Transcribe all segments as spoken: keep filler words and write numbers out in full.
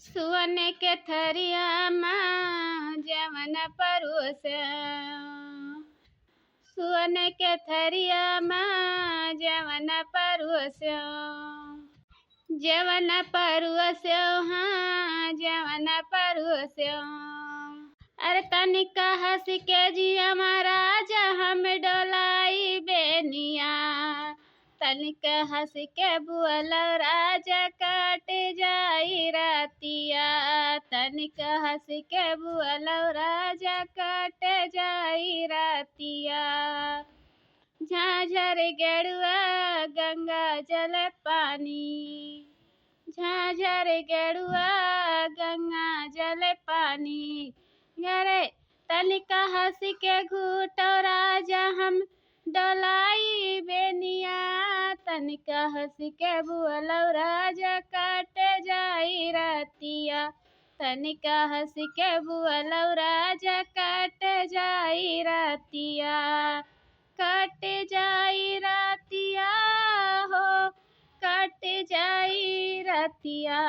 सुअन के थरिया मा जवन परोस्यो, सुअन के थरिया मा जवन परोस्यो, जवन परोस्यो, हाँ, जवन परोस्यो। अरे तनिक हँस के जियवा राजा हम डोलाई बेनिया, तनिक हँस के बोलउ राजा कट जाई रतिया, तनिक हँस के बोलउ राजा कट जाई रतिया। झाँझर गेड़ुआ गंगा जल पानी, झाँझर गेड़ुआ गंगा जल पानी। अरे तनिक हँस के घूटउ राजा हम डोलाई बेनिया, तनिक हँस के बोलउ राजा कट जाई रतिया, तनिक हँस के बोलउ राजा कट जाई रतिया, कट जाई रतिया हो, कट जाई रतिया,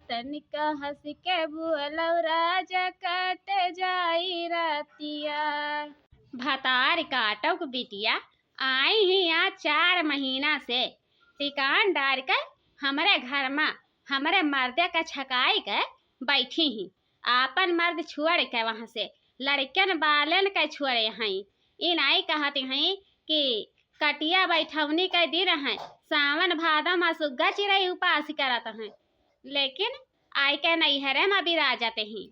तनिक हँस के बोलउ राजा कट जाई रतिया। भतार काटउ के बिटिया आई ही यहाँ चार महीना से, टिकान डार के हमरे घर मा हमरे मर्दे के छकाई के बैठी ही। आपन मर्द छोड़ के वहाँ से लड़कन बालन के छोड़े हई। ई नाई कहत हई कि कटिया बैठौनी के दिन है, सावन भादो मा सुग्गा चिरई उपास करत हैं, लेकिन आइके नैहरे मा बिराजत ही।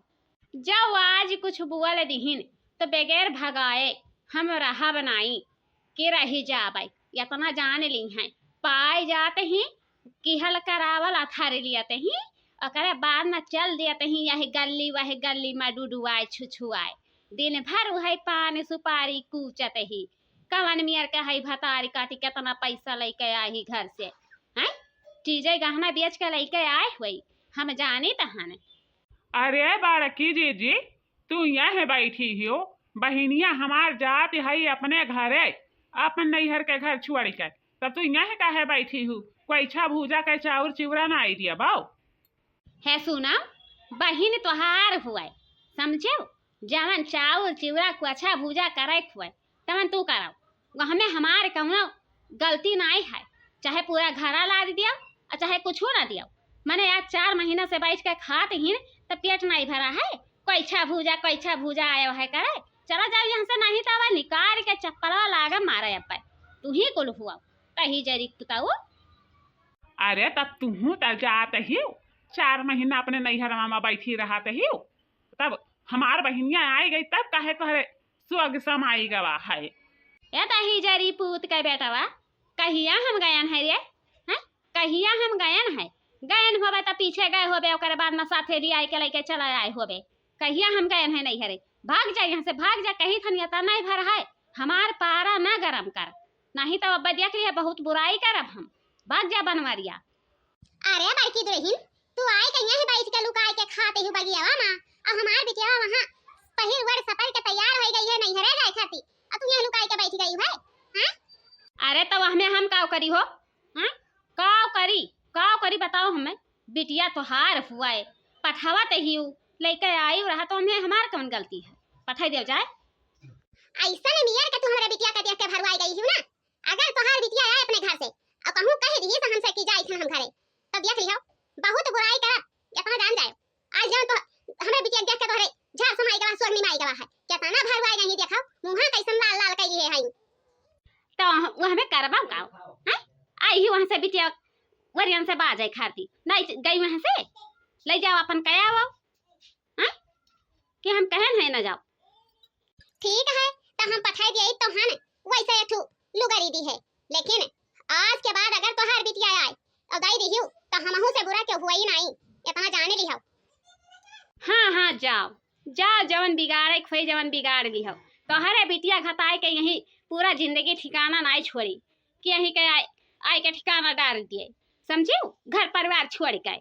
जउ आज कुछ बोल दिहिन तो बगैर भगाए हम रहब नाई, कि रहि जाबै, एतना जान लिहैं। पाइ जात ही, किहल करावल अथारि लियत ही, ओकरे बाद न चल दियत ही, यही गल्ली वही गल्ली मा डुडुआए छुछुआए। दिन भर उहै पान सुपारी कूचत ही। कवन मेर के हई भतारी काटी, केतना पैसा लइके आइ ही घर से, हैं? चीजै गहना बेच के लइके आए हुई, हम जानी तहन। अरे बड़की जीजी, तू यहीं बैठी हियो, बहिनिया हमार जात हई अपने घरे, अपन नैहर के घर छोड़ के, तब तू यहीं काहे बैठी हू? कोइछा भूजा के चाउर चिउरा ना आई दिया बाऊ? हे सुना, बहिन तोहार हुए, समझेउ? जवन चाउर चिउरा कोइछा भूजा करे हुए, तवन तू करउ। वहमे हमार कउनो गलती नाई है, चाहे पूरा घरा लाद दियो और चाहे कुछो ना दियो। मने आज चार महीना से बैठ के खात ही न, त पेट नाई भरा है। कोइछा भूजा, कोइछा भूजा आयो है करे। चला जाओ यहाँ से, नहीं तो अब निकाल के चप्पलवा लागे मारे अब। तू ही कुल हुआ, कही जरी पुताऊ। अरे तब तुहू त जात ही, चार महीना अपने नैहर मा बैठी रहत ही, तब हमार बहिनिया आई गई, तब काहे तोहरे सोग समाई गवा है। ए दही जरी पूत के बेटवा, कहिया हम गयन है रे? हैं? कहिया हम गयन है? गयन होबे त पीछे गए होबे, ओकरे बाद में साथे लियाई के लइके चला आए होबे। कहिया हम गयन है नैहरे? भाग जा यहाँ से, भाग जा, कही थन एतना नहीं भर है, हमार पारा ना गरम कर, नहीं तो अब देख लिया बहुत बुराई करब हम। भाग जा बनवरिया। अरे बड़की दुलहिन, तू आई कहिया ही बैठ के लुकाई के खात ही बगियावा मा, और हमार बिटिया वहाँ पहिर वड़ सपर के तैयार होइ गई है नैहरे जाए खाती, और तू यहाँ लुकाई के बैठ गई है, हैं? अरे तो वहमे हम काव करी हो, हैं? काव करी, काव करी बताओ हमें। बिटिया तोहार हुआ है, पठावा ते ही उ लइके आई रहा तो हमें हमार कौन गलती है? पठाई देव जाए। ऐसा ने मियर के तू हमरे बिटिया के देख के भरवाई गई ही ना। अगर तोहार बिटिया आए अपने घर से और कहूँ कह दिहिस हमसे कि जाई थन हम घरे, तो देख लिहो, बहुत बुराई करब, एतना जान जायो। आज जान तो हमरे बिटिया देख के तोहरे झार समाई गवा, सोग निमाई गवा है। केतना भरवाई गई देखो, मुँहा कैसन लाल लाल कई है। तो वह में करबा का, हैं? आई ही वहाँ से बिटिया वरियन से बाजे खाती, नहीं गई वहाँ से, ले जाओ अपन कया वो, हैं? कि हम कहन है ना जाओ। ठीक है, तो हम पठाई दिए तो हन, वैसे एक ठो लुगरी दी है, लेकिन आज के बाद अगर तोहार बिटिया आए और गई दिहियो, तो हमहू से बुरा क्यों हुआ ही नहीं, एतना जाने लिहो। हाँ, हाँ, जाओ, जाओ, जवन बिगाड़े खोई, जवन बिगाड़ लिहो। तोहरे बिटिया घताए के यहीं पूरा जिंदगी ठिकाना नाई छोड़ी, कि यहीं के आए, आए के ठिकाना डार दिए, समझियो, घर परिवार छोड़ के।